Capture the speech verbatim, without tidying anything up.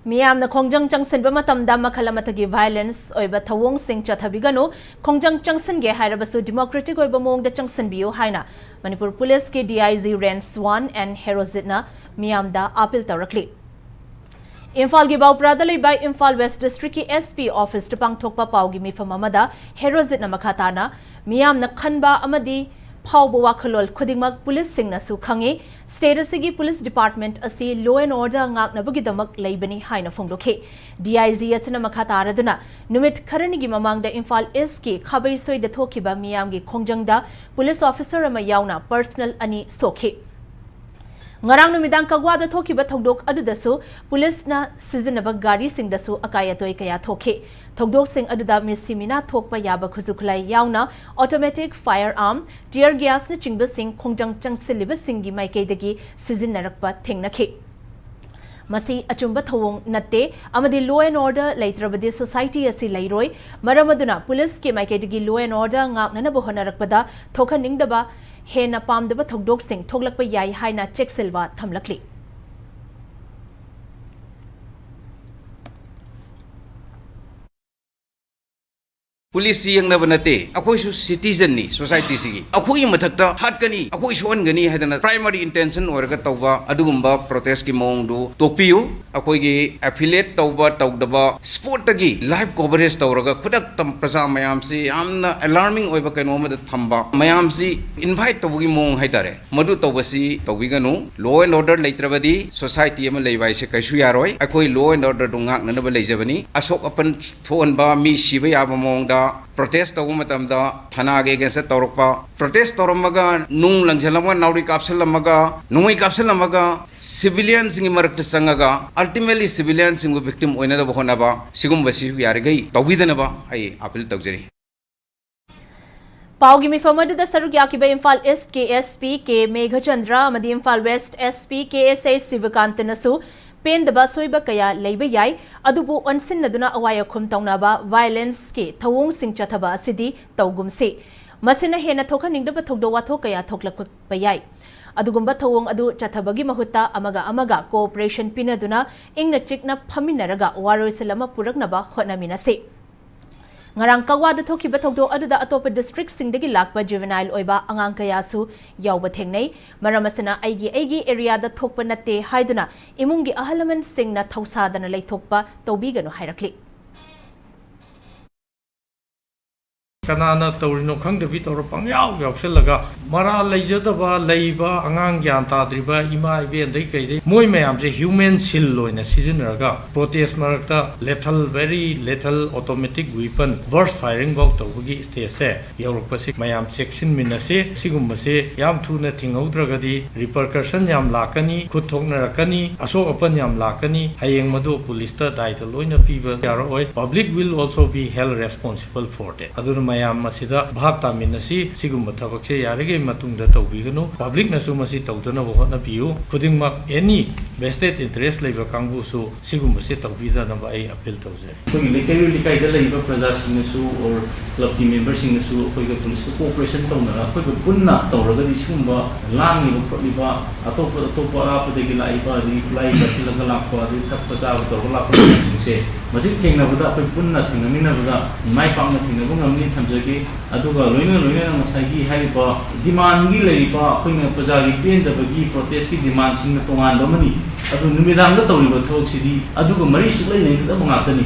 ꯃꯤꯌꯥꯝꯅ ꯈꯣꯡꯖꯪ ꯆꯪꯁꯤꯟꯕ ꯃꯇꯝꯗ ꯃꯈꯜ ꯑꯃꯠꯇꯒꯤ violence ꯑꯣꯏꯕ ꯊꯧꯑꯣꯡꯁꯤꯡ ꯆꯠꯊꯕꯤꯒꯅꯨ, ꯈꯣꯡꯖꯪ ꯆꯪꯁꯤꯟꯒꯦ ꯍꯥꯏꯔꯕꯁꯨ democratic ꯑꯣꯏꯕ ꯃꯑꯣꯡꯗ ꯆꯪꯁꯤꯟꯕꯤꯌꯨ ꯍꯥꯏꯅ ꯃꯅꯤꯄꯨꯔ ꯄꯨꯂꯤꯁꯀꯤ D I G Range one N ꯍꯦꯔꯣꯖꯤꯠꯅ ꯃꯤꯌꯥꯝꯗ appeal ꯇꯧꯔꯛꯂꯤ꯫ ꯏꯝꯐꯥꯜꯒꯤ ꯕꯥꯎꯄ꯭ꯔꯥꯗ ꯂꯩꯕ ꯏꯝꯐꯥꯜ West Districtꯀꯤ S P officeꯇ ꯄꯥꯡꯊꯣꯛꯄ ꯄꯥꯎꯒꯤ ꯃꯤꯐꯝ ꯑꯃꯗ ꯍꯦꯔꯣꯖꯤꯠꯅ ꯃꯈꯥ ꯇꯥꯅ ꯃꯤꯌꯥꯝꯅ ꯈꯟꯕ ꯑꯃꯗꯤ ꯐꯥꯎꯕ ꯋꯥꯈꯜꯂꯣꯟ ꯈꯨꯗꯤꯡꯃꯛ ꯄꯨꯂꯤꯁꯁꯤꯡꯅꯁꯨ ꯈꯪꯏ꯫ State ꯑꯁꯤꯒꯤ police department ꯑꯁꯤ law and order ꯉꯥꯛꯅꯕꯒꯤꯗꯃꯛ ꯂꯩꯕꯅꯤ ꯍꯥꯏꯅ ꯐꯣꯡꯗꯣꯛꯈꯤ꯫ D I G ꯑꯁꯤꯅ ꯃꯈꯥ ꯇꯥꯔꯗꯨꯅ ꯅꯨꯃꯤꯠ ꯈꯔꯅꯤꯒꯤ ꯃꯃꯥꯡꯗ ꯏꯝꯐꯥꯜ Eastꯀꯤ ꯈꯥꯕꯩꯁꯣꯏꯗ ꯊꯣꯛꯈꯤꯕ ꯃꯤꯌꯥꯝꯒꯤ ꯈꯣꯡꯖꯪꯗ police officer ꯑꯃ ꯌꯥꯎꯅ personal ꯑꯅꯤ ꯁꯣꯛꯈꯤ꯫ ꯉꯔꯥꯡ ꯅꯨꯃꯤꯗꯥꯡ ꯀꯒꯋꯥꯗ ꯊꯣꯛꯈꯤꯕ ꯊꯧꯗꯣꯛ ꯑꯗꯨꯗꯁꯨ ꯄꯨꯂꯤꯁꯅ ꯁꯤꯖꯤꯟꯅꯕ ꯒꯥꯔꯤꯁꯤꯡꯗꯁꯨ ꯑꯀꯥꯏ ꯑꯇꯣꯏ ꯀꯌꯥ ꯊꯣꯛꯈꯤ꯫ ꯊꯧꯗꯣꯛꯁꯤꯡ ꯑꯗꯨꯗ ꯃꯤꯁꯤ ꯃꯤꯅꯥ ꯊꯣꯛꯄ ꯌꯥꯕ ꯈꯨꯠꯁꯨ ꯈꯨꯠꯂꯥꯏ ꯌꯥꯎꯅ automatic firearm, tear gasꯅꯆꯤꯡꯕꯁꯤꯡ ꯈꯣꯡꯖꯪ ꯆꯪꯁꯤꯜꯂꯤꯕꯁꯤꯡꯒꯤ ꯃꯥꯏꯀꯩꯗꯒꯤ ꯁꯤꯖꯤꯟꯅꯔꯛꯄ ꯊꯦꯡꯅꯈꯤ꯫ ꯃꯁꯤ ꯑꯆꯨꯝꯕ ꯊꯧꯑꯣꯡ ꯅꯠꯇꯦ ꯑꯃꯗꯤ law and order ꯂꯩꯇ꯭ꯔꯕꯗꯤ society ꯑꯁꯤ ꯂꯩꯔꯣꯏ꯫ ꯃꯔꯝ ꯑꯗꯨꯅ ꯄꯨꯂꯤꯁꯀꯤ ꯃꯥꯏꯀꯩꯗꯒꯤ law and order ꯉꯥꯛꯅꯅꯕ ꯍꯣꯠꯅꯔꯛꯄꯗ ꯊꯣꯛꯍꯟꯅꯤꯡꯗꯕ, ꯍꯦꯟꯅ ꯄꯥꯝꯗꯕ ꯊꯧꯗꯣꯛꯁꯤꯡ ꯊꯣꯛꯂꯛꯄ ꯌꯥꯏ ꯍꯥꯏꯅ ꯆꯦꯛꯁꯤꯜꯋꯥ ꯊꯝꯂꯛꯂꯤ꯫ ꯄꯨꯂꯤꯁꯁꯤ ꯌꯦꯡꯅꯕ ꯅꯠꯇꯦ, ꯑꯩꯈꯣꯏꯁꯨ citizenꯅꯤ societyꯁꯤꯒꯤ꯫ ꯑꯩꯈꯣꯏꯒꯤ ꯃꯊꯛꯇ ꯍꯥꯠꯀꯅꯤ, ꯑꯩꯈꯣꯏ ꯁꯣꯛꯍꯟꯒꯅꯤ ꯍꯥꯏꯗꯅ primary intention ꯑꯣꯏꯔꯒ ꯇꯧꯕ ꯑꯗꯨꯒꯨꯝꯕ protestꯀꯤ ꯃꯑꯣꯡꯗꯨ ꯇꯣꯛꯄꯤꯌꯨ꯫ ꯑꯩꯈꯣꯏꯒꯤ affiliate ꯇꯧꯕ ꯇꯧꯗꯕ spotꯇꯒꯤ live coverage ꯇꯧꯔꯒ ꯈꯨꯗꯛꯇ ꯄ꯭ꯔꯖꯥ ꯃꯌꯥꯝꯁꯤ ꯌꯥꯝꯅ alarming ꯑꯣꯏꯕ ꯀꯩꯅꯣ ꯑꯃꯗ ꯊꯝꯕ, ꯃꯌꯥꯝꯁꯤ invite ꯇꯧꯕꯒꯤ ꯃꯑꯣꯡ ꯍꯥꯏꯇꯥꯔꯦ, ꯃꯗꯨ ꯇꯧꯕꯁꯤ ꯇꯧꯕꯤꯒꯅꯨ꯫ Law and order ꯂꯩꯇ꯭ꯔꯕꯗꯤ society ꯑꯃ ꯂꯩꯕ ꯍꯥꯏꯁꯦ ꯀꯩꯁꯨ ꯌꯥꯔꯣꯏ꯫ ꯑꯩꯈꯣꯏ law and orderꯗꯨ ꯉꯥꯛꯅꯅꯕ ꯂꯩꯖꯕꯅꯤ꯫ ꯑꯁꯣꯛ ꯑꯄꯟ ꯊꯣꯛꯍꯟꯕ, ꯃꯤ ꯁꯤꯕ ꯌꯥꯕ ꯃꯑꯣꯡꯗ protest ꯇꯧꯕ ꯃꯇꯝꯗ ꯊꯅꯥꯒꯤ againstꯇ ꯇꯧꯔꯛꯄ, protest ꯇꯧꯔꯝꯃꯒ ꯅꯨꯡ ꯂꯪꯁꯤꯜꯂꯝꯃꯒ, ꯅꯥꯎꯔꯤ ꯀꯥꯞꯁꯤꯜꯂꯝꯃꯒ, ꯅꯣꯡꯃꯩ ꯀꯥꯞꯁꯤꯜꯂꯝꯃꯒ civilianꯁꯤꯡꯒꯤ ꯃꯔꯛꯇ ꯆꯪꯉꯒ ultimately civilianꯁꯤꯡꯕꯨ victim ꯑꯣꯏꯅꯅꯕ ꯍꯣꯠꯅꯕ, ꯁꯤꯒꯨꯝꯕꯁꯤꯁꯨ ꯌꯥꯔꯤꯈꯩ ꯇꯧꯕꯤꯗꯅꯕ ꯑꯩ appeal ꯇꯧꯖꯔꯤ꯫ ꯄꯥꯎꯒꯤ ꯃꯤꯐꯝ ꯑꯗꯨꯗ ꯁꯔꯨꯛ ꯌꯥꯈꯤꯕ Imphal Eastꯀꯤ S P K Meghachandra ꯑꯃꯗꯤ Imphal West S P K S A ꯁꯤꯕꯀꯥꯟꯇꯅꯁꯨ ꯄꯦꯟꯗꯕ ꯑꯁꯣꯏꯕ ꯀꯌꯥ ꯂꯩꯕ ꯌꯥꯏ, ꯑꯗꯨꯕꯨ ꯑꯣꯟꯁꯤꯟꯅꯗꯨꯅ ꯑꯋꯥꯏ ꯑꯈꯨꯝ ꯇꯧꯅꯕ, violenceꯀꯤ ꯊꯧꯑꯣꯡꯁꯤꯡ ꯆꯠꯊꯕ ꯑꯁꯤꯗꯤ ꯇꯧꯒꯨꯝꯁꯤ꯫ ꯃꯁꯤꯅ ꯍꯦꯟꯅ ꯊꯣꯛꯍꯟꯅꯤꯡꯗꯕ ꯊꯧꯗꯣꯛ ꯋꯥꯊꯣꯛ ꯀꯌꯥ ꯊꯣꯛꯂꯛꯄ ꯌꯥꯏ꯫ ꯑꯗꯨꯒꯨꯝꯕ ꯊꯧꯑꯣꯡ ꯑꯗꯨ ꯆꯠꯊꯕꯒꯤ ꯃꯍꯨꯠꯇ ꯑꯃꯒ ꯑꯃꯒ cooperation ꯄꯤꯅꯗꯨꯅ ꯏꯪꯅ ꯆꯤꯛꯅ ꯐꯝꯃꯤꯟꯅꯔꯒ ꯋꯥꯔꯣꯏꯁꯤꯟ ꯑꯃ ꯄꯨꯔꯛꯅꯕ ꯍꯣꯠꯅꯃꯤꯟꯅꯁꯤ꯫ ꯉꯔꯥꯡ ꯀꯛꯋꯥꯗ ꯊꯣꯛꯈꯤꯕ ꯊꯧꯗꯣꯛ ꯑꯗꯨꯗ ꯑꯇꯣꯞꯄ districtꯁꯤꯡꯗꯒꯤ ꯂꯥꯛꯄ juvenile ꯑꯣꯏꯕ ꯑꯉꯥꯡ ꯀꯌꯥꯁꯨ ꯌꯥꯎꯕ ꯊꯦꯡꯅꯩ꯫ ꯃꯔꯝ ꯑꯁꯤꯅ ꯑꯩꯒꯤ ꯑꯩꯒꯤ areaꯗ ꯊꯣꯛꯄ ꯅꯠꯇꯦ ꯍꯥꯏꯗꯨꯅ ꯏꯃꯨꯡꯒꯤ ꯑꯍꯜ ꯂꯃꯟꯁꯤꯡꯅ ꯊꯧꯁꯥꯗꯅ ꯂꯩꯊꯣꯛꯄ ꯇꯧꯕꯤꯒꯅꯨ ꯍꯥꯏꯔꯛꯂꯤ꯫ ꯀꯅꯥꯅ ꯇꯧꯔꯤꯅꯣ ꯈꯪꯗꯕꯤ ꯇꯧꯔ ꯄꯪꯌꯥꯎ ꯌꯥꯎꯁꯜꯂꯒ ꯃꯔꯥꯜ ꯂꯩꯖꯗꯕ ꯂꯩꯕ ꯑꯉꯥꯡ ꯒ꯭ꯌꯥꯟ ꯇꯥꯗ꯭ꯔꯤꯕ ꯏꯃꯥ ꯏꯕꯦꯟꯗꯩ ꯀꯩꯗꯩ ꯃꯣꯏ ꯃꯌꯥꯝꯁꯦ human shield ꯑꯣꯏꯅ ꯁꯤꯖꯤꯟꯅꯔꯒ protest ꯃꯔꯛꯇ lethal, very lethal automatic weapon, burst firing ꯐꯥꯎ ꯇꯧꯕꯒꯤ stageꯁꯦ ꯌꯧꯔꯛꯄꯁꯤ ꯃꯌꯥꯝ ꯆꯦꯛꯁꯤꯟꯃꯤꯟꯅꯁꯤ꯫ ꯁꯤꯒꯨꯝꯕꯁꯤ ꯌꯥꯝ ꯊꯨꯅ ꯊꯤꯡꯍꯧꯗ꯭ꯔꯒꯗꯤ repercussion ꯌꯥꯝ ꯂꯥꯛꯀꯅꯤ, ꯈꯨꯠ ꯊꯣꯛꯅꯔꯛꯀꯅꯤ, ꯑꯁꯣꯛ ꯑꯄꯟ ꯌꯥꯝ ꯂꯥꯛꯀꯅꯤ꯫ ꯍꯌꯦꯡ ꯃꯗꯨ ꯄꯨꯂꯤꯁꯇ ꯗꯥꯏꯇ ꯂꯣꯏꯅ ꯄꯤꯕ ꯌꯥꯔꯛꯑꯣꯏ꯫ Public will also be held responsible for that. ꯑꯗꯨꯅ ꯃꯌꯥꯝ ꯃꯁꯤꯗ ꯚꯥꯞ ꯇꯥꯃꯤꯟꯅꯁꯤ꯫ ꯁꯤꯒꯨꯝꯕ ꯊꯕꯛꯁꯦ ꯌꯥꯔꯤꯈꯩ ꯃꯇꯨꯡꯗ ꯇꯧꯕꯤꯒꯅꯨ꯫ Publicꯅꯁꯨ ꯃꯁꯤ ꯇꯧꯗꯅꯕ ꯍꯣꯠꯅꯕꯤꯌꯨ꯫ ꯈꯨꯗꯤꯡꯃꯛ any vested interest ꯂꯩꯕ ꯀꯥꯡꯕꯨꯁꯨ ꯁꯤꯒꯨꯝꯕꯁꯦ ꯇꯧꯕꯤꯗꯅꯕ ꯑꯩ appeal ꯇꯧꯖꯔꯤ꯫ ꯑꯩꯈꯣꯏꯒꯤ ꯂꯩꯀꯥꯏ ꯂꯩꯀꯥꯏꯗ ꯂꯩꯔꯤꯕ ꯄ꯭ꯔꯖꯥꯁꯤꯡꯅꯁꯨ or clubꯀꯤ memberꯁꯤꯡꯅꯁꯨ ꯑꯩꯈꯣꯏꯒ ꯄꯨꯂꯤꯁꯀ cooperation ꯇꯧꯅꯔꯒ ꯑꯩꯈꯣꯏꯒ ꯄꯨꯟꯅ ꯇꯧꯔꯒꯗꯤ ꯁꯤꯒꯨꯝꯕ ꯂꯥꯡꯉꯤꯕ ꯈꯣꯠꯂꯤꯕ ꯑꯇꯣꯞꯄ ꯑꯇꯣꯞꯄ ꯑꯔꯥꯞꯄꯗꯒꯤ ꯂꯥꯛꯏꯕ ꯑꯗꯒꯤ ꯈꯨꯠꯂꯥꯏ ꯄꯥꯏꯁꯤꯜꯂꯒ ꯂꯥꯛꯄ ꯑꯗꯒꯤ ꯊꯛꯄ ꯆꯥꯕ ꯇꯧꯔꯒ ꯂꯥꯛꯄ ꯃꯌꯥꯝꯁꯤꯡꯁꯦ ꯃꯁꯤ ꯊꯦꯡꯅꯕꯗ ꯑꯩꯈꯣꯏ ꯄꯨꯟꯅ ꯊꯦꯡꯅꯃꯤꯟꯅꯕꯗ ꯃꯥꯏ ꯄꯥꯛꯅ ꯊꯦꯡꯅꯕ ꯉꯝꯅꯤ ꯊꯝꯖꯒꯦ꯫ ꯑꯗꯨꯒ ꯂꯣꯏꯅ ꯂꯣꯏꯅꯅ ꯉꯁꯥꯏꯒꯤ ꯍꯥꯏꯔꯤꯕ demandꯒꯤ ꯂꯩꯔꯤꯕ ꯑꯩꯈꯣꯏꯅ ꯄ꯭ꯔꯖꯥꯒꯤ ꯄꯦꯟꯗꯕꯒꯤ protestꯀꯤ demandꯁꯤꯡꯅ ꯇꯣꯉꯥꯟꯕ ꯑꯃꯅꯤ꯫ ꯑꯗꯨ ꯅꯨꯃꯤꯗꯥꯡꯗ ꯇꯧꯔꯤꯕ ꯊꯕꯛꯁꯤꯗꯤ ꯑꯗꯨꯒ ꯃꯔꯤ ꯁꯨꯛꯂꯩ ꯂꯩꯅꯗꯕ ꯉꯥꯛꯇꯅꯤ꯫